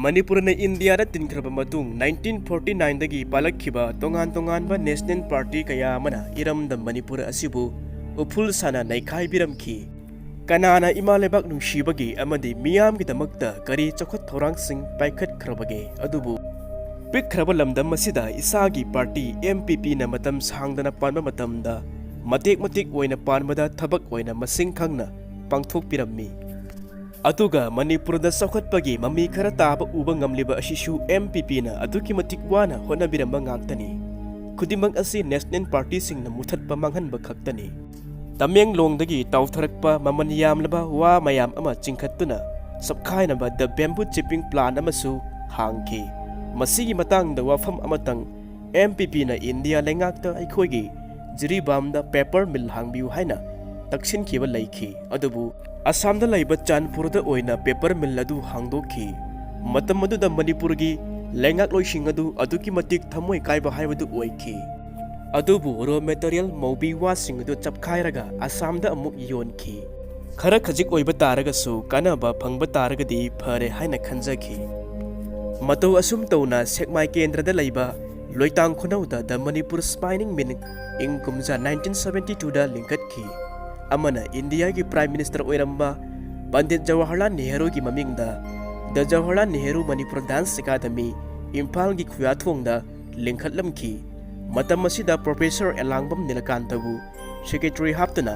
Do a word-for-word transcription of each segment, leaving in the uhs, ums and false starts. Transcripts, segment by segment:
ꯃꯅꯤꯄꯨꯔꯅ ꯏꯟꯗꯤꯌꯥꯗ ꯇꯤꯟꯈ꯭ꯔꯕ ꯃꯇꯨꯡ, ꯅꯥꯏꯟꯇꯤꯟ ꯐꯣꯔꯇꯤ ꯅꯥꯏꯟꯗꯒꯤ ꯄꯥꯜꯂꯛꯈꯤꯕ ꯇꯣꯉꯥꯟ ꯇꯣꯉꯥꯟꯕ ꯅꯦꯁꯅꯦꯜ ꯄꯥꯔꯇꯤ ꯀꯌꯥ ꯑꯃꯅ ꯏꯔꯝꯗꯝ ꯃꯅꯤꯄꯨꯔ ꯑꯁꯤꯕꯨ ꯎꯐꯨꯜ ꯁꯥꯅ ꯅꯩꯈꯥꯏꯕꯤꯔꯝꯈꯤ꯫ ꯀꯅꯥꯅ ꯏꯃꯥ ꯂꯩꯕꯥꯛ ꯅꯨꯡꯁꯤꯕꯒꯤ ꯑꯃꯗꯤ ꯃꯤꯌꯥꯝꯒꯤꯗꯃꯛꯇ ꯀꯔꯤ ꯆꯥꯎꯈꯠ ꯊꯧꯔꯥꯡꯁꯤꯡ ꯄꯥꯏꯈꯠꯈ꯭ꯔꯕꯒꯦ? ꯑꯗꯨꯕꯨ ꯄꯤꯛꯈ꯭ꯔꯕ ꯂꯝꯗꯝ ꯑꯁꯤꯗ ꯏꯁꯥꯒꯤ ꯄꯥꯔꯇꯤ ꯑꯦꯝ ꯄꯤ ꯄꯤꯅ ꯃꯇꯝ ꯁꯥꯡꯗꯅ ꯄꯥꯟꯕ ꯃꯇꯝꯗ, ꯃꯇꯦꯛ ꯃꯇꯦꯛ ꯑꯣꯏꯅ ꯄꯥꯟꯕꯗ ꯊꯕꯛ ꯑꯣꯏꯅ ꯃꯁꯤꯡ ꯈꯪꯅ ꯄꯥꯡꯊꯣꯛꯄꯤꯔꯝꯃꯤ꯫ ꯑꯗꯨꯒ ꯃꯅꯤꯄꯨꯔꯗ ꯆꯥꯎꯈꯠꯄꯒꯤ ꯃꯃꯤ ꯈꯔ ꯇꯥꯕ ꯎꯕ ꯉꯝꯂꯤꯕ ꯑꯁꯤꯁꯨ ꯑꯦꯝ ꯄꯤ ꯄꯤꯅ ꯑꯗꯨꯛꯀꯤ ꯃꯇꯤꯛ ꯋꯥꯅ ꯍꯣꯠꯅꯕꯤꯔꯝꯕ ꯉꯥꯛꯇꯅꯤ꯫ ꯈꯨꯗꯤꯡꯃꯛ ꯑꯁꯤ ꯅꯦꯁꯅꯦꯜ ꯄꯥꯔꯇꯤꯁꯤꯡꯅ ꯃꯨꯊꯠꯄ ꯃꯥꯡꯍꯟꯕ ꯈꯛꯇꯅꯤ꯫ ꯇꯃꯦꯡꯂꯣꯡꯗꯒꯤ ꯇꯥꯎꯊꯔꯛꯄ ꯃꯃꯜ ꯌꯥꯝꯂꯕ ꯋꯥ ꯃꯌꯥꯝ ꯑꯃ ꯆꯤꯡꯈꯠꯇꯨꯅ ꯆꯞꯈꯥꯏꯅꯕ The Bamboo Chipping Plant ꯑꯃꯁꯨ ꯍꯥꯡꯈꯤ꯫ ꯃꯁꯤꯒꯤ ꯃꯇꯥꯡꯗ ꯋꯥꯐꯝ ꯑꯃꯇꯪ, ꯑꯦꯝ ꯄꯤ ꯄꯤꯅ ꯏꯟꯗꯤꯌꯥ ꯂꯩꯉꯥꯛꯇ ꯑꯩꯈꯣꯏꯒꯤ ꯖꯤꯔꯤꯕꯥꯝꯗ ꯄꯦꯄꯔ ꯃꯤꯜ ꯍꯥꯡꯕꯤꯌꯨ ꯍꯥꯏꯅ ꯇꯛꯁꯤꯟꯈꯤꯕ ꯂꯩꯈꯤ꯫ ꯑꯗꯨꯕꯨ ꯑꯁꯥꯝꯗ ꯂꯩꯕ ꯆꯥꯟꯄꯨꯔꯗ ꯑꯣꯏꯅ ꯄꯦꯄꯔ ꯃꯤꯜ ꯑꯗꯨ ꯍꯥꯡꯗꯣꯛꯈꯤ꯫ ꯃꯇꯝ ꯑꯗꯨꯗ ꯃꯅꯤꯄꯨꯔꯒꯤ ꯂꯩꯉꯥꯛꯂꯣꯏꯁꯤꯡ ꯑꯗꯨ ꯑꯗꯨꯛꯀꯤ ꯃꯇꯤꯛ ꯊꯃꯣꯏ ꯀꯥꯏꯕ ꯍꯥꯏꯕꯗꯨ ꯑꯣꯏꯈꯤ꯫ ꯑꯗꯨꯕꯨ ꯔꯣ ꯃꯦꯇꯔꯤꯌꯦꯜ ꯃꯧꯕꯤ ꯋꯥꯁꯤꯡ ꯑꯗꯨ ꯆꯞꯈꯥꯏꯔꯒ ꯑꯁꯥꯝꯗ ꯑꯃꯨꯛ ꯌꯣꯟꯈꯤ꯫ ꯈꯔ ꯈꯖꯤꯛ ꯑꯣꯏꯕ ꯇꯥꯔꯒꯁꯨ ꯀꯥꯟꯅꯕ ꯐꯪꯕ ꯇꯥꯔꯒꯗꯤ ꯐꯔꯦ ꯍꯥꯏꯅ ꯈꯟꯖꯈꯤ꯫ ꯃꯇꯧ ꯑꯁꯨꯝ ꯇꯧꯅ ꯁꯦꯛꯃꯥꯏ ꯀꯦꯟꯗ꯭ꯔꯗ ꯂꯩꯕ ꯂꯣꯏꯇꯥꯡ ꯈꯨꯅꯧꯗ The Manipur Spinning Mill ꯏꯪ ꯀꯨꯝꯖꯥ ꯅꯥꯏꯟꯇꯤꯟ ꯁꯕꯦꯟꯇꯤ ꯇꯨꯗ ꯂꯤꯡꯈꯠꯈꯤ꯫ ꯑꯃꯅ ꯏꯟꯗꯤꯌꯥꯒꯤ ꯄ꯭ꯔꯥꯏꯝ ꯃꯤꯅꯤꯁꯇꯔ ꯑꯣꯏꯔꯝꯕ Pandit Jawaharlal ꯅꯦꯍꯔꯨꯒꯤ ꯃꯃꯤꯡꯗ The Jawaharlal Nehru Manipur Dance Academy, ꯏꯝꯐꯥꯜꯒꯤ ꯈꯨꯌꯥꯊꯣꯡꯗ ꯂꯤꯡꯈꯠꯂꯝꯈꯤ꯫ ꯃꯇꯝ ꯑꯁꯤꯗ ꯄ꯭ꯔꯣꯐꯦꯁꯔ ꯑꯦꯂꯥꯡꯕꯝ ꯅꯤꯂꯀꯥꯟꯇꯕꯨ ꯁꯦꯀ꯭ꯔꯦꯇꯔꯤ ꯍꯥꯞꯇꯨꯅ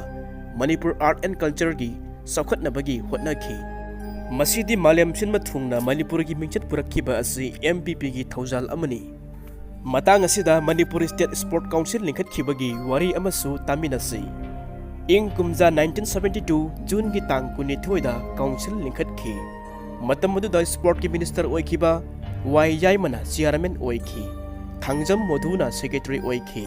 ꯃꯅꯤꯄꯨꯔ ꯑꯥꯔꯠ ꯑꯦꯟ ꯀꯜꯆꯔꯒꯤ ꯆꯥꯎꯈꯠꯅꯕꯒꯤ ꯍꯣꯠꯅꯈꯤ꯫ ꯃꯁꯤꯗꯤ ꯃꯥꯂꯦꯝ ꯁꯤꯟꯕ ꯊꯨꯡꯅ ꯃꯅꯤꯄꯨꯔꯒꯤ ꯃꯤꯡꯆꯠ ꯄꯨꯔꯛꯈꯤꯕ ꯑꯁꯤ ꯑꯦꯝ ꯄꯤ ꯄꯤꯒꯤ ꯊꯧꯖꯥꯜ ꯑꯃꯅꯤ꯫ ꯃꯇꯥꯡ ꯑꯁꯤꯗ ꯃꯅꯤꯄꯨꯔ ꯁ꯭ꯇꯦꯠ ꯁ꯭ꯄꯣꯔꯠ ꯀꯥꯎꯟꯁꯤꯜ ꯂꯤꯡꯈꯠꯈꯤꯕꯒꯤ ꯋꯥꯔꯤ ꯑꯃꯁꯨ ꯇꯥꯃꯤꯟꯅꯁꯤ꯫ ꯏꯪ ꯀꯨꯝꯖꯥ ꯅꯥꯏꯟꯇꯤꯟ ꯁꯕꯦꯟꯇꯤ ꯇꯨ ꯖꯨꯟꯒꯤ ꯇꯥꯡ ꯀꯨꯟꯅꯤꯊꯣꯏꯗ ꯀꯥꯎꯟꯁꯤꯜ ꯂꯤꯡꯈꯠꯈꯤ꯫ ꯃꯇꯝ ꯑꯗꯨꯗ ꯁ꯭ꯄꯣꯔꯠꯀꯤ ꯃꯤꯅꯤꯁꯇꯔ ꯑꯣꯏꯈꯤꯕ ꯋꯥꯏ ꯌꯥꯏꯃꯅ ꯆꯤꯌꯥꯔꯃꯦꯟ ꯑꯣꯏꯈꯤ꯫ ꯊꯥꯡꯖꯝ ꯃꯣꯙꯨꯅ ꯁꯦꯀ꯭ꯔꯦꯇꯔꯤ ꯑꯣꯏꯈꯤ꯫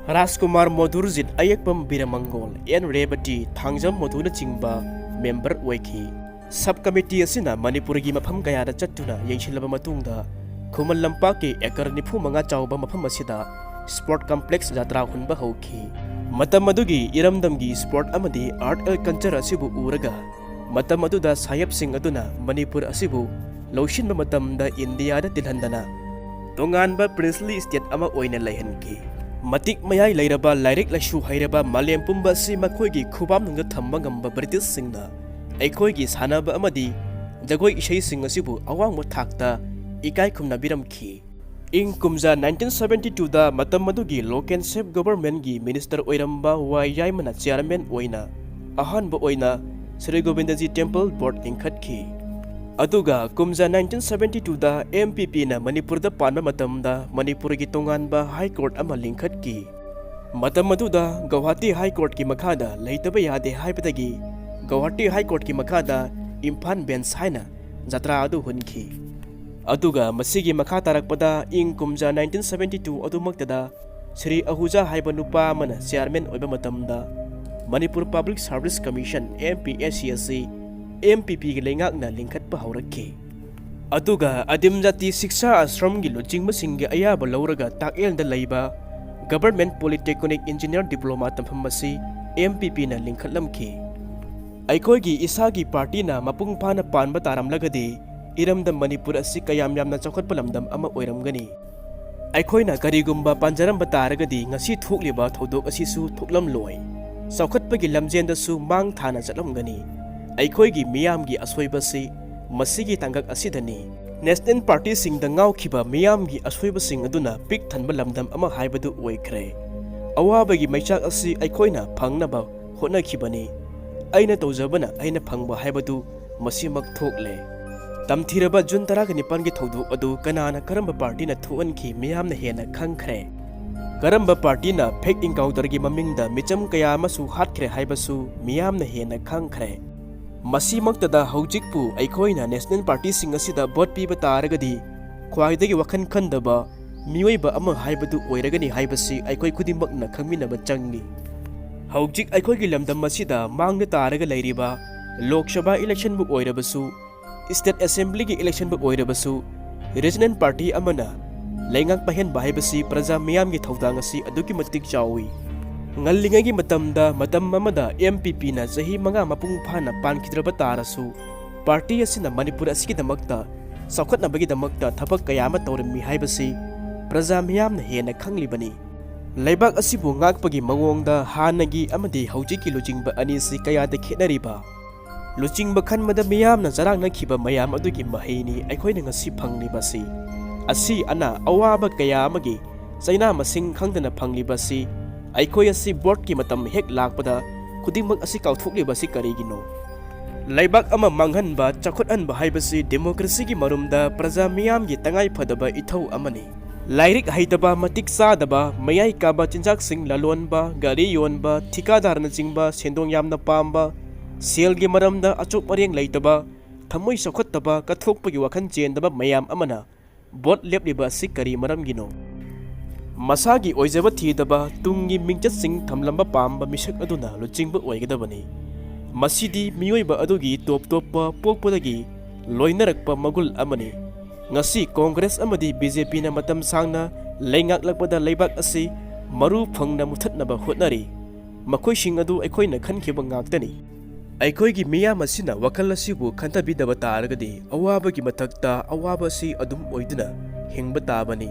ꯔꯥꯖꯀꯨꯃꯥꯔ ꯃꯣꯙꯨꯔꯖꯤꯠ, ꯑꯌꯦꯛꯄꯝ ꯕꯤꯔꯃꯪꯒꯣꯜ, ꯑꯦꯟ ꯔꯦꯕꯇꯤ, ꯊꯥꯡꯖꯝ ꯃꯣꯙꯨꯅꯆꯤꯡꯕ ꯃꯦꯝꯕꯔ ꯑꯣꯏꯈꯤ꯫ ꯁꯕ ꯀꯃꯤꯇꯤ ꯑꯁꯤꯅ ꯃꯅꯤꯄꯨꯔꯒꯤ ꯃꯐꯝ ꯀꯌꯥꯗ ꯆꯠꯇꯨꯅ ꯌꯦꯡꯁꯤꯜꯂꯕ ꯃꯇꯨꯡꯗ, ꯈꯨꯃꯟ ꯂꯝꯄꯥꯛꯀꯤ ꯑꯦꯀꯔ ꯅꯤꯐꯨ ꯃꯉꯥ ꯆꯥꯎꯕ ꯃꯐꯝ ꯑꯁꯤꯗ ꯁ꯭ꯄꯣꯔꯠ ꯀꯝꯄ꯭ꯂꯦꯛꯁ ꯖꯥꯇ꯭ꯔꯥ ꯍꯨꯟꯕ ꯍꯧꯈꯤ꯫ ꯃꯇꯝ ꯑꯗꯨꯒꯤ ꯏꯔꯝꯗꯝꯒꯤ ꯁ꯭ꯄꯣꯔꯠ ꯑꯃꯗꯤ ꯑꯥꯔꯠ ꯑꯦꯟ ꯀꯜꯆꯔ ꯑꯁꯤꯕꯨ ꯎꯔꯒ, ꯃꯇꯝ ꯑꯗꯨꯗ ꯁꯥꯍꯦꯕꯁꯤꯡ ꯑꯗꯨꯅ ꯃꯅꯤꯄꯨꯔ ꯑꯁꯤꯕꯨ ꯂꯧꯁꯤꯟꯕ ꯃꯇꯝꯗ ꯏꯟꯗꯤꯌꯥꯗ ꯇꯤꯜꯍꯟꯗꯅ ꯇꯣꯉꯥꯟꯕ princely state ꯑꯃ ꯑꯣꯏꯅ ꯂꯩꯍꯟꯈꯤ꯫ ꯃꯇꯤꯛ ꯃꯌꯥꯏ ꯂꯩꯔꯕ, ꯂꯥꯏꯔꯤꯛ ꯂꯥꯏꯁꯨ ꯍꯩꯔꯕ ꯃꯥꯂꯦꯝ ꯄꯨꯝꯕ ꯑꯁꯤ ꯃꯈꯣꯏꯒꯤ ꯈꯨꯕꯥꯝꯅꯨꯡꯗ ꯊꯝꯕ ꯉꯝꯕ ꯕ꯭ꯔꯤꯇꯤꯁꯁꯤꯡꯅ ꯑꯩꯈꯣꯏꯒꯤ ꯁꯥꯟꯅꯕ ꯑꯃꯗꯤ ꯖꯒꯣꯏ ꯏꯁꯩꯁꯤꯡ ꯑꯁꯤꯕꯨ ꯑꯋꯥꯡꯕ ꯊꯥꯛꯇ ꯏꯀꯥꯏ ꯈꯨꯝꯅꯕꯤꯔꯝꯈꯤ꯫ ꯏꯪ ꯀꯨꯝꯖꯥ ꯅꯥꯏꯟꯇꯤꯟ ꯁꯕꯦꯟꯇꯤ ꯇꯨꯗ ꯃꯇꯝ ꯑꯗꯨꯒꯤ Local Self Governmentꯀꯤ minister ꯑꯣꯏꯔꯝꯕ ꯋꯥꯏ ꯌꯥꯏꯃꯅ chairman ꯑꯣꯏꯅ ꯑꯍꯥꯟꯕ ꯑꯣꯏꯅ ꯁ꯭ꯔꯤ ꯒꯣꯕꯤꯟꯗꯖꯤ Temple Board ꯂꯤꯡꯈꯠꯈꯤ꯫ ꯑꯗꯨꯒ ꯀꯨꯝꯖꯥ ꯅꯥꯏꯟꯇꯤꯟ ꯁꯕꯦꯟꯇꯤ ꯇꯨꯗ MPPꯅ ꯃꯅꯤꯄꯨꯔꯗ ꯄꯥꯟꯕ ꯃꯇꯝꯗ ꯃꯅꯤꯄꯨꯔꯒꯤ ꯇꯣꯉꯥꯟꯕ High Court ꯑꯃ ꯂꯤꯡꯈꯠꯈꯤ꯫ ꯃꯇꯝ ꯑꯗꯨꯗ ꯒꯧꯍꯥꯇꯤ High Courtꯀꯤ ꯃꯈꯥꯗ ꯂꯩꯇꯕ ꯌꯥꯗꯦ ꯍꯥꯏꯕꯗꯒꯤ ꯒꯧꯍꯥꯇꯤ High Courtꯀꯤ ꯃꯈꯥꯗ ꯏꯝꯐꯥꯜ Bench ꯍꯥꯏꯅ ꯖꯇ꯭ꯔꯥ ꯑꯗꯨ ꯍꯨꯟꯈꯤ꯫ ꯑꯗꯨꯒ ꯃꯁꯤꯒꯤ ꯃꯈꯥ ꯇꯥꯔꯛꯄꯗ ꯏꯪ ꯀꯨꯝꯖꯥ nineteen seventy two ꯑꯗꯨꯃꯛꯇꯗ Shri Ahuja ꯍꯥꯏꯕ ꯅꯨꯄꯥ ꯑꯃꯅ chairman ꯑꯣꯏꯕ ꯃꯇꯝꯗ Manipur Public Service Commission, MPSC, ꯑꯁꯤ MPPꯒꯤ ꯂꯩꯉꯥꯛꯅ ꯂꯤꯡꯈꯠꯄ ꯍꯧꯔꯛꯈꯤ꯫ ꯑꯗꯨꯒ ꯑꯗꯤꯝ ꯖꯥꯇꯤ ꯁꯤꯛꯁꯥ ꯑꯥꯁ꯭ꯔꯝꯒꯤ ꯂꯨꯆꯤꯡꯕꯁꯤꯡꯒꯤ ꯑꯌꯥꯕ ꯂꯧꯔꯒ ꯇꯥꯛꯌꯦꯜꯗ ꯂꯩꯕ Government Polytechnic Engineer Diploma ꯇꯝꯐꯝ ꯑꯁꯤ MPPꯅ ꯂꯤꯡꯈꯠꯂꯝꯈꯤ꯫ ꯑꯩꯈꯣꯏꯒꯤ ꯏꯁꯥꯒꯤ partyꯅ ꯃꯄꯨꯡ ꯐꯥꯅ ꯄꯥꯟꯕ ꯇꯥꯔꯝꯂꯒꯗꯤ ꯏꯔꯝꯗꯝ ꯃꯅꯤꯄꯨꯔ ꯑꯁꯤ ꯀꯌꯥꯝ ꯌꯥꯝꯅ ꯆꯥꯎꯈꯠꯄ ꯂꯝꯗꯝ ꯑꯃ ꯑꯣꯏꯔꯝꯒꯅꯤ꯫ ꯑꯩꯈꯣꯏꯅ ꯀꯔꯤꯒꯨꯝꯕ ꯄꯥꯟꯖꯔꯝꯕ ꯇꯥꯔꯒꯗꯤ ꯉꯁꯤ ꯊꯣꯛꯂꯤꯕ ꯊꯧꯗꯣꯛ ꯑꯁꯤꯁꯨ ꯊꯣꯛꯂꯝꯂꯣꯏ꯫ ꯆꯥꯎꯈꯠꯄꯒꯤ ꯂꯝꯖꯦꯟꯗꯁꯨ ꯃꯥꯡ ꯊꯥꯅ ꯆꯠꯂꯝꯒꯅꯤ꯫ ꯑꯩꯈꯣꯏꯒꯤ ꯃꯤꯌꯥꯝꯒꯤ ꯑꯁꯣꯏꯕꯁꯤ ꯃꯁꯤꯒꯤ ꯇꯥꯡꯀꯛ ꯑꯁꯤꯗꯅꯤ꯫ National partyꯁꯤꯡꯗ ꯉꯥꯎꯈꯤꯕ ꯃꯤꯌꯥꯝꯒꯤ ꯑꯁꯣꯏꯕꯁꯤꯡ ꯑꯗꯨꯅ ꯄꯤꯛ ꯊꯟꯕ ꯂꯝꯗꯝ ꯑꯃ ꯍꯥꯏꯕꯗꯨ ꯑꯣꯏꯈ꯭ꯔꯦ꯫ ꯑꯋꯥꯕꯒꯤ ꯃꯩꯆꯥꯛ ꯑꯁꯤ ꯑꯩꯈꯣꯏꯅ ꯐꯪꯅꯕ ꯍꯣꯠꯅꯈꯤꯕꯅꯤ꯫ ꯑꯩꯅ ꯇꯧꯖꯕꯅ ꯑꯩꯅ ꯐꯪꯕ ꯍꯥꯏꯕꯗꯨ ꯃꯁꯤꯃꯛ ꯊꯣꯛꯂꯦ꯫ ꯇꯝꯊꯤꯔꯕ ꯖꯨꯟ ꯇꯔꯥꯒ ꯅꯤꯄꯥꯟꯒꯤ ꯊꯧꯗꯣꯛ ꯑꯗꯨ ꯀꯅꯥꯅ ꯀꯔꯝꯕ partyꯅ ꯊꯣꯛꯍꯟꯈꯤ ꯃꯤꯌꯥꯝꯅ ꯍꯦꯟꯅ ꯈꯪꯈ꯭ꯔꯦ꯫ ꯀꯔꯝꯕ partyꯅ fake encounterꯒꯤ ꯃꯃꯤꯡꯗ ꯃꯤꯆꯝ ꯀꯌꯥ ꯑꯃꯁꯨ ꯍꯥꯠꯈ꯭ꯔꯦ ꯍꯥꯏꯕꯁꯨ ꯃꯤꯌꯥꯝꯅ ꯍꯦꯟꯅ ꯈꯪꯈ꯭ꯔꯦ꯫ ꯃꯁꯤꯃꯛꯇꯗ ꯍꯧꯖꯤꯛꯄꯨ ꯑꯩꯈꯣꯏꯅ national partyꯁꯤꯡ ꯑꯁꯤꯗ vote ꯄꯤꯕ ꯇꯥꯔꯒꯗꯤ ꯈ꯭ꯋꯥꯏꯗꯒꯤ ꯋꯥꯈꯜ ꯈꯟꯗꯕ ꯃꯤꯑꯣꯏꯕ ꯑꯃ ꯍꯥꯏꯕꯗꯨ ꯑꯣꯏꯔꯒꯅꯤ ꯍꯥꯏꯕꯁꯤ ꯑꯩꯈꯣꯏ ꯈꯨꯗꯤꯡꯃꯛꯅ ꯈꯪꯃꯤꯟꯅꯕ ꯆꯪꯏ꯫ ꯍꯧꯖꯤꯛ ꯑꯩꯈꯣꯏꯒꯤ ꯂꯝꯗꯝ ꯑꯁꯤꯗ ꯃꯥꯡꯗ ꯇꯥꯔꯒ ꯂꯩꯔꯤꯕ Lok Sabha electionꯕꯨ ꯑꯣꯏꯔꯕꯁꯨ, State Assemblyꯒꯤ electionꯕꯨ ꯑꯣꯏꯔꯕꯁꯨ, regional party ꯑꯃꯅ ꯂꯩꯉꯥꯛ ꯄꯥꯏꯍꯟꯕ ꯍꯥꯏꯕꯁꯤ ꯄ꯭ꯔꯖꯥ ꯃꯤꯌꯥꯝꯒꯤ ꯊꯧꯗꯥꯡ ꯑꯁꯤ ꯑꯗꯨꯛꯀꯤ ꯃꯇꯤꯛ ꯆꯥꯎꯏ꯫ ꯉꯜꯂꯤꯉꯩꯒꯤ ꯃꯇꯝꯗ, ꯃꯇꯝ ꯑꯃꯗ MPPꯅ ꯆꯍꯤ ꯃꯉꯥ ꯃꯄꯨꯡ ꯐꯥꯅ ꯄꯥꯟꯈꯤꯗ꯭ꯔꯕ ꯇꯥꯔꯁꯨ, party ꯑꯁꯤꯅ ꯃꯅꯤꯄꯨꯔ ꯑꯁꯤꯒꯤꯗꯃꯛꯇ ꯆꯥꯎꯈꯠꯅꯕꯒꯤꯗꯃꯛꯇ ꯊꯕꯛ ꯀꯌꯥ ꯑꯃ ꯇꯧꯔꯝꯃꯤ ꯍꯥꯏꯕꯁꯤ ꯄ꯭ꯔꯖꯥ ꯃꯤꯌꯥꯝꯅ ꯍꯦꯟꯅ ꯈꯪꯂꯤꯕꯅꯤ꯫ ꯂꯩꯕꯥꯛ ꯑꯁꯤꯕꯨ ꯉꯥꯛꯄꯒꯤ ꯃꯑꯣꯡꯗ ꯍꯥꯟꯅꯒꯤ ꯑꯃꯗꯤ ꯍꯧꯖꯤꯛꯀꯤ ꯂꯨꯆꯤꯡꯕ ꯑꯅꯤꯁꯤ ꯀꯌꯥꯗ ꯈꯦꯠꯅꯔꯤꯕ? ꯂꯨꯆꯤꯡꯕ ꯈꯟꯕꯗ ꯃꯤꯌꯥꯝꯅ ꯆꯔꯥꯡꯅꯈꯤꯕ ꯃꯌꯥꯝ ꯑꯗꯨꯒꯤ ꯃꯍꯩꯅꯤ ꯑꯩꯈꯣꯏꯅ ꯉꯁꯤ ꯐꯪꯂꯤꯕꯁꯤ꯫ ꯑꯁꯤ ꯑꯅꯥ ꯑꯋꯥꯕ ꯀꯌꯥ ꯑꯃꯒꯤ ꯆꯩꯅꯥ ꯃꯁꯤꯡ ꯈꯪꯗꯅ ꯐꯪꯂꯤꯕꯁꯤ꯫ ꯑꯩꯈꯣꯏ ꯑꯁꯤ ꯚꯣꯠꯀꯤ ꯃꯇꯝ ꯍꯦꯛ ꯂꯥꯛꯄꯗ ꯈꯨꯗꯤꯡꯃꯛ ꯑꯁꯤ ꯀꯥꯎꯊꯣꯛꯂꯤꯕꯁꯤ ꯀꯔꯤꯒꯤꯅꯣ? ꯂꯩꯕꯥꯛ ꯑꯃ ꯃꯥꯡꯍꯟꯕ, ꯆꯥꯎꯈꯠꯍꯟꯕ ꯍꯥꯏꯕꯁꯤ ꯗꯦꯃꯣꯀ꯭ꯔꯦꯁꯤꯒꯤ ꯃꯔꯨꯝꯗ ꯄ꯭ꯔꯖꯥ ꯃꯤꯌꯥꯝꯒꯤ ꯇꯉꯥꯏ ꯐꯗꯕ ꯏꯊꯧ ꯑꯃꯅꯤ꯫ ꯂꯥꯏꯔꯤꯛ ꯍꯩꯇꯕ, ꯃꯇꯤꯛ ꯆꯥꯗꯕ, ꯃꯌꯥꯏ ꯀꯥꯕ ꯆꯤꯟꯖꯥꯛꯁꯤꯡ ꯂꯂꯣꯟꯕ, ꯒꯥꯔꯤ ꯌꯣꯟꯕ, ꯊꯤꯀꯥꯗꯥꯔꯅꯆꯤꯡꯕ ꯁꯦꯟꯗꯣꯡ ꯌꯥꯝꯅ ꯄꯥꯝꯕ, ꯁꯦꯜꯒꯤ ꯃꯔꯝꯗ ꯑꯆꯣꯞ ꯑꯔꯦꯡ ꯂꯩꯇꯕ, ꯊꯃꯣꯏ ꯆꯥꯎꯈꯠꯇꯕ, ꯀꯠꯊꯣꯛꯄꯒꯤ ꯋꯥꯈꯜ ꯆꯦꯟꯗꯕ ꯃꯌꯥꯝ ꯑꯃꯅ ꯚꯣꯠ ꯂꯦꯞꯂꯤꯕ ꯑꯁꯤ ꯀꯔꯤ ꯃꯔꯝꯒꯤꯅꯣ? ꯃꯁꯥꯒꯤ ꯑꯣꯏꯖꯕ ꯊꯤꯗꯕ, ꯇꯨꯡꯒꯤ ꯃꯤꯡꯆꯠꯁꯤꯡ ꯊꯝꯂꯝꯕ ꯄꯥꯝꯕ ꯃꯤꯁꯛ ꯑꯗꯨꯅ ꯂꯨꯆꯤꯡꯕ ꯑꯣꯏꯒꯗꯕꯅꯤ꯫ ꯃꯁꯤꯗꯤ ꯃꯤꯑꯣꯏꯕ ꯑꯗꯨꯒꯤ ꯇꯣꯞ ꯇꯣꯞꯄ ꯄꯣꯛꯄꯗꯒꯤ ꯂꯣꯏꯅꯔꯛꯄ ꯃꯒꯨꯜ ꯑꯃꯅꯤ꯫ ꯉꯁꯤ ꯀꯣꯡꯒ꯭ꯔꯦꯁ ꯑꯃꯗꯤ ꯕꯤ ꯖꯦ ꯄꯤꯅ ꯃꯇꯝ ꯁꯥꯡꯅ ꯂꯩꯉꯥꯛꯂꯛꯄꯗ ꯂꯩꯕꯥꯛ ꯑꯁꯤ ꯃꯔꯨ ꯐꯪꯅ ꯃꯨꯊꯠꯅꯕ ꯍꯣꯠꯅꯔꯤ꯫ ꯃꯈꯣꯏꯁꯤꯡ ꯑꯗꯨ ꯑꯩꯈꯣꯏꯅ ꯈꯟꯈꯤꯕ ꯉꯥꯛꯇꯅꯤ꯫ ꯑꯩꯈꯣꯏꯒꯤ ꯃꯤꯌꯥꯝ ꯑꯁꯤꯅ ꯋꯥꯈꯜ ꯑꯁꯤꯕꯨ ꯈꯟꯊꯕꯤꯗꯕ ꯇꯥꯔꯒꯗꯤ ꯑꯋꯥꯕꯒꯤ ꯃꯊꯛꯇ ꯑꯋꯥꯕ ꯑꯁꯤ ꯑꯗꯨꯝ ꯑꯣꯏꯗꯨꯅ ꯍꯤꯡꯕ ꯇꯥꯕꯅꯤ꯫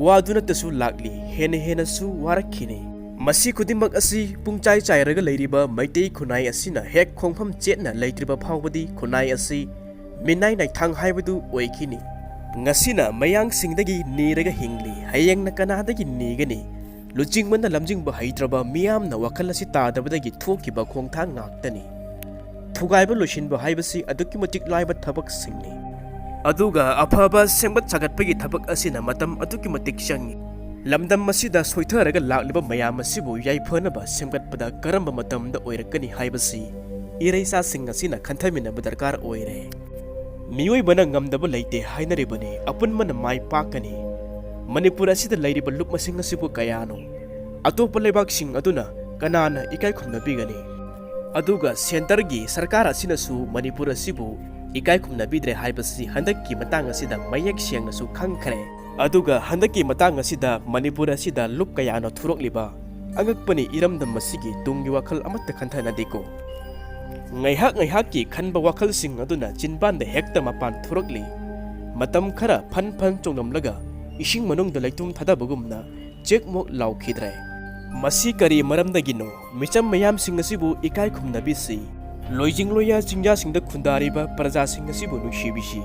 ꯋꯥꯗꯨꯅꯇꯁꯨ ꯂꯥꯛꯂꯤ, ꯍꯦꯟꯅ ꯍꯦꯟꯅꯁꯨ ꯋꯥꯔꯛꯈꯤꯅꯤ꯫ ꯃꯁꯤ ꯈꯨꯗꯤꯡꯃꯛ ꯑꯁꯤ ꯄꯨꯡꯆꯥꯏ ꯆꯥꯏꯔꯒ ꯂꯩꯔꯤꯕ ꯃꯩꯇꯩ ꯈꯨꯟꯅꯥꯏ ꯑꯁꯤꯅ ꯍꯦꯛ ꯈꯣꯡꯐꯝ ꯆꯦꯠꯅ ꯂꯩꯇ꯭ꯔꯤꯕ ꯐꯥꯎꯕꯗꯤ ꯈꯨꯟꯅꯥꯏ ꯑꯁꯤ ꯃꯤꯅꯥꯏ ꯅꯥꯏꯊꯥꯡ ꯍꯥꯏꯕꯗꯨ ꯑꯣꯏꯈꯤꯅꯤ꯫ ꯉꯁꯤꯅ ꯃꯌꯥꯡꯁꯤꯡꯗꯒꯤ ꯅꯤꯔꯒ ꯍꯤꯡꯂꯤ, ꯍꯌꯦꯡꯅ ꯀꯅꯥꯗꯒꯤ ꯅꯤꯒꯅꯤ? ꯂꯨꯆꯤꯡꯕꯅ ꯂꯝꯖꯤꯡꯕ ꯍꯩꯇ꯭ꯔꯕ ꯃꯤꯌꯥꯝꯅ ꯋꯥꯈꯜ ꯑꯁꯤ ꯇꯥꯗꯕꯗꯒꯤ ꯊꯣꯛꯈꯤꯕ ꯈꯣꯡꯊꯥꯡ ꯉꯥꯛꯇꯅꯤ꯫ ꯊꯨꯒꯥꯏꯕ ꯂꯣꯏꯁꯤꯟꯕ ꯍꯥꯏꯕꯁꯤ ꯑꯗꯨꯛꯀꯤ ꯃꯇꯤꯛ ꯂꯥꯏꯕ ꯊꯕꯛꯁꯤꯡꯅꯤ꯫ ꯑꯗꯨꯒ ꯑꯐꯕ ꯁꯦꯝꯒꯠ ꯁꯥꯒꯠꯄꯒꯤ ꯊꯕꯛ ꯑꯁꯤꯅ ꯃꯇꯝ ꯑꯗꯨꯛꯀꯤ ꯃꯇꯤꯛ ꯆꯪꯏ꯫ ꯂꯝꯗꯝ ꯑꯁꯤꯗ ꯁꯣꯏꯊꯔꯒ ꯂꯥꯛꯂꯤꯕ ꯃꯌꯥꯝ ꯑꯁꯤꯕꯨ ꯌꯥꯏꯐꯅꯕ ꯁꯦꯝꯒꯠꯄꯗ ꯀꯔꯝꯕ ꯃꯇꯝꯗ ꯑꯣꯏꯔꯛꯀꯅꯤ ꯍꯥꯏꯕꯁꯤ ꯏꯔꯩꯆꯥꯁꯤꯡ ꯑꯁꯤꯅ ꯈꯟꯊꯃꯤꯟꯅꯕ ꯗꯔꯀꯥꯔ ꯑꯣꯏꯔꯦ꯫ ꯃꯤꯑꯣꯏꯕꯅ ꯉꯝꯗꯕ ꯂꯩꯇꯦ ꯍꯥꯏꯅꯔꯤꯕꯅꯤ, ꯑꯄꯨꯟꯕꯅ ꯃꯥꯏ ꯄꯥꯛꯀꯅꯤ꯫ ꯃꯅꯤꯄꯨꯔ ꯑꯁꯤꯗ ꯂꯩꯔꯤꯕ ꯂꯨꯞ ꯃꯁꯤꯡ ꯑꯁꯤꯕꯨ ꯀꯌꯥꯅꯣ? ꯑꯇꯣꯞꯄ ꯂꯩꯕꯥꯛꯁꯤꯡ ꯑꯗꯨꯅ ꯀꯅꯥꯅ ꯏꯀꯥꯏ ꯈꯨꯝꯅꯕꯤꯒꯅꯤ? ꯑꯗꯨꯒ ꯁꯦꯟꯇꯔꯒꯤ ꯁꯔꯀꯥꯔ ꯑꯁꯤꯅꯁꯨ ꯃꯅꯤꯄꯨꯔ ꯑꯁꯤꯕꯨ ꯏꯀꯥꯏ ꯈꯨꯝꯅꯕꯤꯗ꯭ꯔꯦ ꯍꯥꯏꯕꯁꯤ ꯍꯟꯗꯛꯀꯤ ꯃꯇꯥꯡ ꯑꯁꯤꯗ ꯃꯌꯦꯛ ꯁꯦꯡꯅꯁꯨ ꯈꯪꯈ꯭ꯔꯦ꯫ ꯑꯗꯨꯒ ꯍꯟꯗꯛꯀꯤ ꯃꯇꯥꯡ ꯑꯁꯤꯗ ꯃꯅꯤꯄꯨꯔ ꯑꯁꯤꯗ ꯂꯨꯞ ꯀꯌꯥꯅ ꯊꯣꯔꯛꯂꯤꯕ ꯑꯉꯛꯄꯅꯤ꯫ ꯏꯔꯝꯗꯝ ꯑꯁꯤꯒꯤ ꯇꯨꯡꯒꯤ ꯋꯥꯈꯜ ꯑꯃꯠꯇ ꯈꯟꯊꯅꯗꯦꯀꯣ꯫ ꯉꯥꯏꯍꯥꯛ ꯉꯥꯏꯍꯥꯛꯀꯤ ꯈꯟꯕ ꯋꯥꯈꯜꯁꯤꯡ ꯑꯗꯨꯅ ꯆꯤꯟꯕꯥꯟꯗ ꯍꯦꯛꯇ ꯃꯄꯥꯟ ꯊꯣꯔꯛꯂꯤ꯫ ꯃꯇꯝ ꯈꯔ ꯐꯟ ꯐꯟ ꯆꯣꯡꯂꯝꯂꯒ ꯏꯁꯤꯡ ꯃꯅꯨꯡꯗ ꯂꯩꯇꯨꯝ ꯊꯥꯗꯕꯒꯨꯝꯅ ꯆꯦꯛꯃꯣꯛ ꯂꯥꯎꯈꯤꯗ꯭ꯔꯦ꯫ ꯃꯁꯤ ꯀꯔꯤ ꯃꯔꯝꯗꯒꯤꯅꯣ? ꯃꯤꯆꯝ ꯃꯌꯥꯝꯁꯤꯡ ꯑꯁꯤꯕꯨ ꯏꯀꯥꯏ ꯈꯨꯝꯅꯕꯤꯁꯤ꯫ ꯂꯣꯏꯖꯤꯡ ꯂꯣꯌꯥ ꯆꯤꯡꯌꯥꯁꯤꯡꯗ ꯈꯨꯟꯗꯥꯔꯤꯕ ꯄ꯭ꯔꯖꯥꯁꯤꯡ ꯑꯁꯤꯕꯨ ꯅꯨꯡꯁꯤꯕꯤꯁꯤ꯫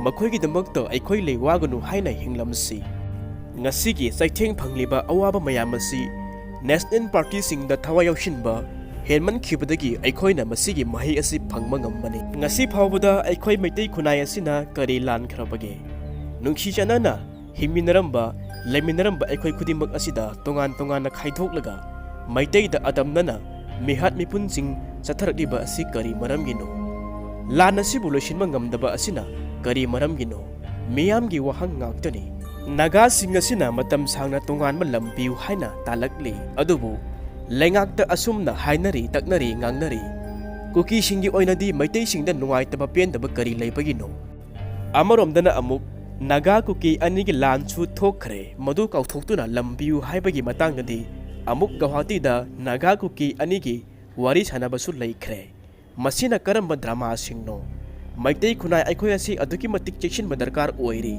ꯃꯈꯣꯏꯒꯤꯗꯃꯛꯇ ꯑꯩꯈꯣꯏ ꯂꯩ ꯋꯥꯒꯅꯨ ꯍꯥꯏꯅ ꯍꯤꯡꯂꯝꯁꯤ꯫ ꯉꯁꯤꯒꯤ ꯆꯩꯊꯦꯡ ꯐꯪꯂꯤꯕ ꯑꯋꯥꯕ ꯃꯌꯥꯝ ꯑꯁꯤ ꯅꯦꯁꯅꯦꯜ ꯄꯥꯔꯇꯤꯁꯤꯡꯗ ꯊꯋꯥꯏ ꯌꯥꯎꯁꯤꯟꯕ ꯍꯦꯟꯃꯟꯈꯤꯕꯗꯒꯤ ꯑꯩꯈꯣꯏꯅ ꯃꯁꯤꯒꯤ ꯃꯍꯩ ꯑꯁꯤ ꯐꯪꯕ ꯉꯝꯕꯅꯤ꯫ ꯉꯁꯤ ꯐꯥꯎꯕꯗ ꯑꯩꯈꯣꯏ ꯃꯩꯇꯩ ꯈꯨꯟꯅꯥꯏ ꯑꯁꯤꯅ ꯀꯔꯤ ꯂꯥꯟꯈ꯭ꯔꯕꯒꯦ? ꯅꯨꯡꯁꯤ ꯆꯥꯟꯅꯅ ꯍꯤꯡꯃꯤꯟꯅꯔꯝꯕ, ꯂꯩꯃꯤꯟꯅꯔꯝꯕ ꯑꯩꯈꯣꯏ ꯈꯨꯗꯤꯡꯃꯛ ꯑꯁꯤꯗ ꯇꯣꯉꯥꯟ ꯇꯣꯉꯥꯟꯅ ꯈꯥꯏꯗꯣꯛꯂꯒ ꯃꯩꯇꯩꯗ ꯑꯗꯝꯅꯅ ꯃꯤꯍꯥꯠ ꯃꯤꯄꯨꯟꯁꯤꯡ ꯆꯠꯊꯔꯛꯂꯤꯕ ꯑꯁꯤ ꯀꯔꯤ ꯃꯔꯝꯒꯤꯅꯣ? ꯂꯥꯟ ꯑꯁꯤꯕꯨ ꯂꯣꯏꯁꯤꯟꯕ ꯉꯝꯗꯕ ꯑꯁꯤꯅ ꯀꯔꯤ ꯃꯔꯝꯒꯤꯅꯣ? ꯃꯤꯌꯥꯝꯒꯤ ꯋꯥꯍꯪ ꯉꯥꯛꯇꯅꯤ꯫ ꯅꯥꯒꯥꯁꯤꯡ ꯑꯁꯤꯅ ꯃꯇꯝ ꯁꯥꯡꯅ ꯇꯣꯉꯥꯟꯕ ꯂꯝ ꯄꯤꯌꯨ ꯍꯥꯏꯅ ꯇꯥꯜꯂꯛꯂꯤ꯫ ꯑꯗꯨꯕꯨ ꯂꯩꯉꯥꯛꯇ ꯑꯁꯨꯝꯅ ꯍꯥꯏꯅꯔꯤ, ꯇꯛꯅꯔꯤ, ꯉꯥꯡꯅꯔꯤ꯫ ꯀꯨꯀꯤꯁꯤꯡꯒꯤ ꯑꯣꯏꯅꯗꯤ ꯃꯩꯇꯩꯁꯤꯡꯗ ꯅꯨꯡꯉꯥꯏꯇꯕ, ꯄꯦꯟꯗꯕ ꯀꯔꯤ ꯂꯩꯕꯒꯤꯅꯣ? ꯑꯃꯔꯣꯝꯗꯅ ꯑꯃꯨꯛ ꯅꯥꯒꯥ ꯀꯨꯀꯤ ꯑꯅꯤꯒꯤ ꯂꯥꯟꯁꯨ ꯊꯣꯛꯈ꯭ꯔꯦ꯫ ꯃꯗꯨ ꯀꯥꯎꯊꯣꯛꯇꯨꯅ ꯂꯝ ꯄꯤꯌꯨ ꯍꯥꯏꯕꯒꯤ ꯃꯇꯥꯡꯗꯗꯤ ꯑꯃꯨꯛ ꯒꯧꯍꯥꯇꯤꯗ ꯅꯥꯒꯥ ꯀꯨꯀꯤ ꯑꯅꯤꯒꯤ ꯋꯥꯔꯤ ꯁꯥꯟꯅꯕꯁꯨ ꯂꯩꯈ꯭ꯔꯦ꯫ ꯃꯁꯤꯅ ꯀꯔꯝꯕ ꯗ꯭ꯔꯃꯥꯁꯤꯡꯅꯣ? ꯃꯩꯇꯩ ꯈꯨꯟꯅꯥꯏ ꯑꯩꯈꯣꯏ ꯑꯁꯤ ꯑꯗꯨꯛꯀꯤ ꯃꯇꯤꯛ ꯆꯦꯛꯁꯤꯟꯕ ꯗꯔꯀꯥꯔ ꯑꯣꯏꯔꯤ꯫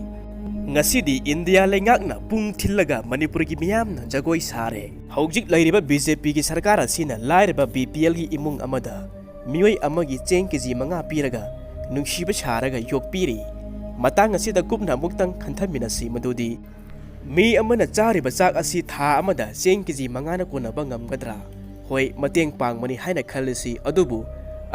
ꯉꯁꯤꯗꯤ ꯏꯟꯗꯤꯌꯥ ꯂꯩꯉꯥꯛꯅ ꯄꯨꯡ ꯊꯤꯜꯂꯒ ꯃꯅꯤꯄꯨꯔꯒꯤ ꯃꯤꯌꯥꯝꯅ ꯖꯒꯣꯏ ꯁꯥꯔꯦ꯫ ꯍꯧꯖꯤꯛ ꯂꯩꯔꯤꯕ ꯕꯤ ꯖꯦ ꯄꯤꯒꯤ ꯁꯔꯀꯥꯔ ꯑꯁꯤꯅ ꯂꯥꯏꯔꯕ ꯕꯤ ꯄꯤ ꯑꯦꯜꯒꯤ ꯏꯃꯨꯡ ꯑꯃꯗ ꯃꯤꯑꯣꯏ ꯑꯃꯒꯤ ꯆꯦꯡ ꯀꯦ ꯖꯤ ꯃꯉꯥ ꯄꯤꯔꯒ ꯅꯨꯡꯁꯤꯕ ꯁꯥꯔꯒ ꯌꯣꯛꯄꯤꯔꯤ꯫ ꯃꯇꯥꯡ ꯑꯁꯤꯗ ꯀꯨꯞꯅ ꯑꯃꯨꯛꯇꯪ ꯈꯟꯊꯃꯤꯟꯅꯁꯤ ꯃꯗꯨꯗꯤ, ꯃꯤ ꯑꯃꯅ ꯆꯥꯔꯤꯕ ꯆꯥꯛ ꯑꯁꯤ ꯊꯥ ꯑꯃꯗ ꯆꯦꯡ ꯀꯦ ꯖꯤ ꯃꯉꯥꯅ ꯀꯣꯟꯅꯕ ꯉꯝꯒꯗ꯭ꯔꯥ? ꯍꯣꯏ, ꯃꯇꯦꯡ ꯄꯥꯡꯕꯅꯤ ꯍꯥꯏꯅ ꯈꯜꯂꯁꯤ, ꯑꯗꯨꯕꯨ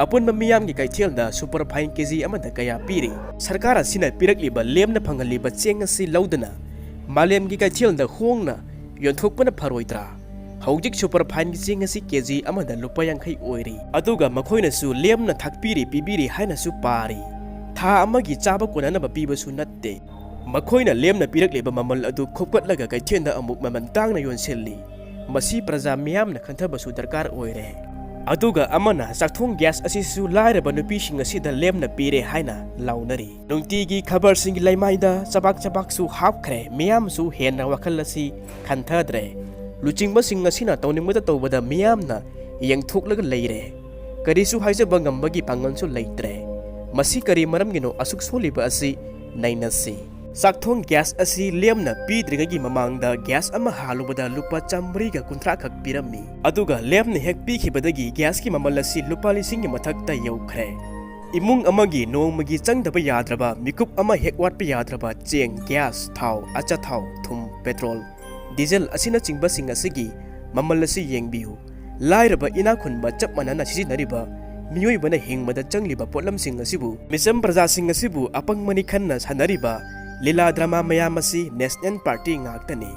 ꯑꯄꯨꯟꯕ ꯃꯤꯌꯥꯝꯒꯤ ꯀꯩꯊꯦꯜꯗ ꯁꯨꯄꯔ ꯐꯥꯏꯟ ꯀꯦ ꯖꯤ ꯑꯃꯗ ꯀꯌꯥ ꯄꯤꯔꯤ? ꯁꯔꯀꯥꯔ ꯑꯁꯤꯅ ꯄꯤꯔꯛꯂꯤꯕ ꯂꯦꯝꯅ ꯐꯪꯍꯜꯂꯤꯕ ꯆꯦꯡ ꯑꯁꯤ ꯂꯧꯗꯅ ꯃꯥꯂꯦꯝꯒꯤ ꯀꯩꯊꯦꯜꯗ ꯍꯣꯡꯅ ꯌꯣꯟꯊꯣꯛꯄꯅ ꯐꯔꯣꯏꯗ꯭ꯔꯥ? ꯍꯧꯖꯤꯛ ꯁꯨꯄꯔ ꯐꯥꯏꯟꯒꯤ ꯆꯦꯡ ꯑꯁꯤ ꯀꯦ ꯖꯤ ꯑꯃꯗ ꯂꯨꯄꯥ ꯌꯥꯡꯈꯩ ꯑꯣꯏꯔꯤ, ꯑꯗꯨꯒ ꯃꯈꯣꯏꯅꯁꯨ ꯂꯦꯝꯅ ꯊꯥꯛꯄꯤꯔꯤ, ꯄꯤꯕꯤꯔꯤ ꯍꯥꯏꯅꯁꯨ ꯄꯥꯔꯤ꯫ ꯊꯥ ꯑꯃꯒꯤ ꯆꯥꯕ ꯀꯣꯟꯅꯅꯕ ꯄꯤꯕꯁꯨ ꯅꯠꯇꯦ꯫ ꯃꯈꯣꯏꯅ ꯂꯦꯝꯅ ꯄꯤꯔꯛꯂꯤꯕ ꯃꯃꯜ ꯑꯗꯨ ꯈꯣꯝꯒꯠꯂꯒ ꯀꯩꯊꯦꯜꯗ ꯑꯃꯨꯛ ꯃꯃꯜ ꯇꯥꯡꯅ ꯌꯣꯟꯁꯤꯜꯂꯤ꯫ ꯃꯁꯤ ꯄ꯭ꯔꯖꯥ ꯃꯤꯌꯥꯝꯅ ꯈꯟꯊꯕꯁꯨ ꯗꯔꯀꯥꯔ ꯑꯣꯏꯔꯦ꯫ ꯑꯗꯨꯒ ꯑꯃꯅ ꯆꯥꯛꯊꯣꯡ ꯒ꯭ꯌꯥꯁ ꯑꯁꯤꯁꯨ ꯂꯥꯏꯔꯕ ꯅꯨꯄꯤꯁꯤꯡ ꯑꯁꯤꯗ ꯂꯦꯝꯅ ꯄꯤꯔꯦ ꯍꯥꯏꯅ ꯂꯥꯎꯅꯔꯤ꯫ ꯅꯨꯡꯇꯤꯒꯤ ꯈꯕꯔꯁꯤꯡꯒꯤ ꯂꯩꯃꯥꯏꯗ ꯆꯕꯥꯛ ꯆꯕꯥꯛꯁꯨ ꯍꯥꯞꯈ꯭ꯔꯦ, ꯃꯤꯌꯥꯝꯁꯨ ꯍꯦꯟꯅ ꯋꯥꯈꯜ ꯑꯁꯤ ꯈꯟꯊꯗ꯭ꯔꯦ꯫ ꯂꯨꯆꯤꯡꯕꯁꯤꯡ ꯑꯁꯤꯅ ꯇꯧꯅꯤꯡꯕꯇ ꯇꯧꯕꯗ ꯃꯤꯌꯥꯝꯅ ꯌꯦꯡꯊꯣꯛꯂꯒ ꯂꯩꯔꯦ꯫ ꯀꯔꯤꯁꯨ ꯍꯥꯏꯖꯕ ꯉꯝꯕꯒꯤ ꯄꯥꯡꯒꯜꯁꯨ ꯂꯩꯇ꯭ꯔꯦ꯫ ꯃꯁꯤ ꯀꯔꯤ ꯃꯔꯝꯒꯤꯅꯣ ꯑꯁꯨꯛ ꯁꯣꯜꯂꯤꯕ ꯑꯁꯤ? ꯅꯩꯅꯁꯤ꯫ ꯆꯥꯛꯊꯣꯡ ꯒ꯭ꯌꯥꯁ ꯑꯁꯤ ꯂꯦꯝꯅ ꯄꯤꯗ꯭ꯔꯤꯉꯩꯒꯤ ꯃꯃꯥꯡꯗ ꯒ꯭ꯌꯥꯁ ꯑꯃ ꯍꯥꯜꯂꯨꯕꯗ ꯂꯨꯄꯥ ꯆꯥꯃꯔꯤꯒ ꯀꯨꯟꯊ꯭ꯔꯥ ꯈꯛ ꯄꯤꯔꯝꯃꯤ꯫ ꯑꯗꯨꯒ ꯂꯦꯝꯅ ꯍꯦꯛ ꯄꯤꯈꯤꯕꯗꯒꯤ ꯒ꯭ꯌꯥꯁꯀꯤ ꯃꯃꯜ ꯑꯁꯤ ꯂꯨꯄꯥ ꯂꯤꯁꯤꯡꯒꯤ ꯃꯊꯛꯇ ꯌꯧꯈ꯭ꯔꯦ꯫ ꯏꯃꯨꯡ ꯑꯃꯒꯤ ꯅꯣꯡꯃꯒꯤ ꯆꯪꯗꯕ ꯌꯥꯗ꯭ꯔꯕ, ꯃꯤꯀꯨꯞ ꯑꯃ ꯍꯦꯛ ꯋꯥꯠꯄ ꯌꯥꯗ꯭ꯔꯕ ꯆꯦꯡ, ꯒ꯭ꯌꯥꯁ, ꯊꯥꯎ, ꯑꯆꯥꯊꯥꯎ, ꯊꯨꯝ, ꯄꯦꯇ꯭ꯔꯣꯜ, ꯗꯤꯖꯜ ꯑꯁꯤꯅꯆꯤꯡꯕꯁꯤꯡ ꯑꯁꯤꯒꯤ ꯃꯃꯜ ꯑꯁꯤ ꯌꯦꯡꯕꯤꯌꯨ꯫ ꯂꯥꯏꯔꯕ ꯏꯅꯥꯛ ꯈꯨꯟꯕ ꯆꯞ ꯃꯥꯟꯅꯅ ꯁꯤꯖꯤꯟꯅꯔꯤꯕ ꯃꯤꯑꯣꯏꯕꯅ ꯍꯤꯡꯕꯗ ꯆꯪꯂꯤꯕ ꯄꯣꯠꯂꯝꯁꯤꯡ ꯑꯁꯤꯕꯨ, ꯃꯤꯆꯝ ꯄ꯭ꯔꯖꯥꯁꯤꯡ ꯑꯁꯤꯕꯨ ꯑꯄꯪꯕꯅꯤ ꯈꯟꯅ ꯁꯥꯟꯅꯔꯤꯕ ꯂꯤꯂꯥ ꯗ꯭ꯔꯃꯥ ꯃꯌꯥꯝ ꯑꯁꯤ ꯅꯦꯁꯅꯦꯜ ꯄꯥꯔꯇꯤ ꯉꯥꯛꯇꯅꯤ꯫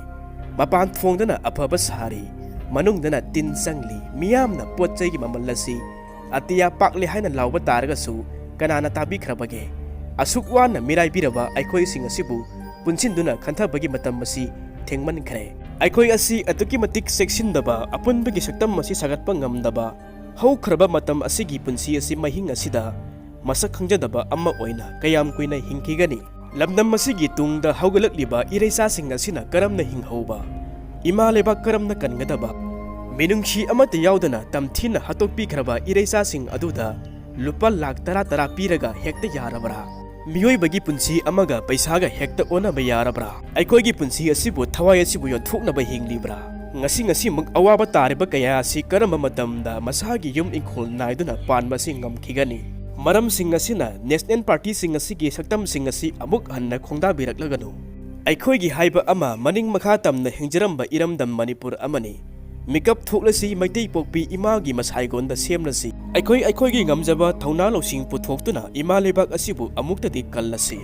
ꯃꯄꯥꯟ ꯊꯣꯡꯗꯅ ꯑꯐꯕ ꯁꯥꯔꯤ, ꯃꯅꯨꯡꯗꯅ ꯇꯤꯟ ꯆꯪꯂꯤ, ꯃꯤꯌꯥꯝꯅ ꯄꯣꯠ ꯆꯩꯒꯤ ꯃꯃꯜ ꯑꯁꯤ ꯑꯇꯤꯌꯥ ꯄꯥꯛꯂꯦ ꯍꯥꯏꯅ ꯂꯥꯎꯕ ꯇꯥꯔꯒꯁꯨ ꯀꯅꯥꯅ ꯇꯥꯕꯤꯈ꯭ꯔꯕꯒꯦ? ꯑꯁꯨꯛ ꯋꯥꯅ ꯃꯤꯔꯥꯏꯕꯤꯔꯕ ꯑꯩꯈꯣꯏꯁꯤꯡ ꯑꯁꯤꯕꯨ ꯄꯨꯟꯁꯤꯟꯗꯨꯅ ꯈꯟꯊꯕꯒꯤ ꯃꯇꯝ ꯑꯁꯤ ꯊꯦꯡꯃꯟꯈ꯭ꯔꯦ꯫ ꯑꯩꯈꯣꯏ ꯑꯁꯤ ꯑꯗꯨꯛꯀꯤ ꯃꯇꯤꯛ ꯆꯦꯛꯁꯤꯟꯗꯕ, ꯑꯄꯨꯟꯕꯒꯤ ꯁꯛꯇꯝ ꯑꯁꯤ ꯁꯥꯒꯠꯄ ꯉꯝꯗꯕ, ꯍꯧꯈ꯭ꯔꯕ ꯃꯇꯝ ꯑꯁꯤꯒꯤ ꯄꯨꯟꯁꯤ ꯑꯁꯤ ꯃꯍꯤꯡ ꯑꯁꯤꯗ ꯃꯁꯛ ꯈꯪꯖꯗꯕ ꯑꯃ ꯑꯣꯏꯅ ꯀꯌꯥꯝ ꯀꯨꯏꯅ ꯍꯤꯡꯈꯤꯒꯅꯤ? ꯂꯝꯗꯝ ꯑꯁꯤꯒꯤ ꯇꯨꯡꯗ ꯍꯧꯒꯠꯂꯛꯂꯤꯕ ꯏꯔꯩꯆꯥꯁꯤꯡ ꯑꯁꯤꯅ ꯀꯔꯝꯅ ꯍꯤꯡꯍꯧꯕ? ꯏꯃꯥ ꯂꯩꯕꯥꯛ ꯀꯔꯝꯅ ꯀꯟꯒꯗꯕ? ꯃꯤꯅꯨꯡꯁꯤ ꯑꯃꯠꯇ ꯌꯥꯎꯗꯅ ꯇꯝꯊꯤꯅ ꯍꯥꯠꯇꯣꯛꯄꯤꯈ꯭ꯔꯕ ꯏꯔꯩꯆꯥꯁꯤꯡ ꯑꯗꯨꯗ ꯂꯨꯄꯥ ꯂꯥꯈ ꯇꯔꯥ ꯇꯔꯥ ꯄꯤꯔꯒ ꯍꯦꯛꯇ ꯌꯥꯔꯕ꯭ꯔꯥ? ꯃꯤꯑꯣꯏꯕꯒꯤ ꯄꯨꯟꯁꯤ ꯑꯃꯒ ꯄꯩꯁꯥꯒ ꯍꯦꯛꯇ ꯑꯣꯟꯅꯕ ꯌꯥꯔꯕ꯭ꯔꯥ? ꯑꯩꯈꯣꯏꯒꯤ ꯄꯨꯟꯁꯤ ꯑꯁꯤꯕꯨ ꯊꯋꯥꯏ ꯑꯁꯤꯕꯨ ꯌꯣꯟꯊꯣꯛꯅꯕ ꯍꯤꯡꯂꯤꯕ꯭ꯔꯥ? ꯉꯁꯤ ꯉꯁꯤꯃꯛ ꯑꯋꯥꯕ ꯇꯥꯔꯤꯕ ꯀꯌꯥ ꯑꯁꯤ ꯀꯔꯝꯕ ꯃꯇꯝꯗ ꯃꯁꯥꯒꯤ ꯌꯨꯝ ꯏꯪꯈꯣꯜ ꯅꯥꯏꯗꯨꯅ ꯄꯥꯟꯕ ꯑꯁꯤ ꯉꯝꯈꯤꯒꯅꯤ? ꯃꯔꯝꯁꯤꯡ ꯑꯁꯤꯅ ꯅꯦꯁꯅꯦꯜ ꯄꯥꯔꯇꯤꯁꯤꯡ ꯑꯁꯤꯒꯤ ꯁꯛꯇꯝꯁꯤꯡ ꯑꯁꯤ ꯑꯃꯨꯛ ꯍꯟꯅ ꯈꯣꯡꯗꯥꯕꯤꯔꯛꯂꯒꯅꯨ꯫ ꯑꯩꯈꯣꯏꯒꯤ ꯍꯥꯏꯕ ꯑꯃ ꯃꯅꯤꯡ ꯃꯈꯥ ꯇꯝꯅ ꯍꯤꯡꯖꯔꯝꯕ ꯏꯔꯝꯗꯝ ꯃꯅꯤꯄꯨꯔ ꯑꯃꯅꯤ꯫ ꯃꯤꯀꯞ ꯊꯣꯛꯂꯁꯤ, ꯃꯩꯇꯩ ꯄꯣꯛꯄꯤ ꯏꯃꯥꯒꯤ ꯃꯁꯥꯏꯒꯣꯟꯗ ꯁꯦꯝꯂꯁꯤ꯫ ꯑꯩꯈꯣꯏ ꯑꯩꯈꯣꯏꯒꯤ ꯉꯝꯖꯕ ꯊꯧꯅꯥ ꯂꯧꯁꯤꯡ ꯄꯨꯊꯣꯛꯇꯨꯅ ꯏꯃꯥ ꯂꯩꯕꯥꯛ ꯑꯁꯤꯕꯨ ꯑꯃꯨꯛꯇꯗꯤ ꯀꯜꯂꯁꯤ꯫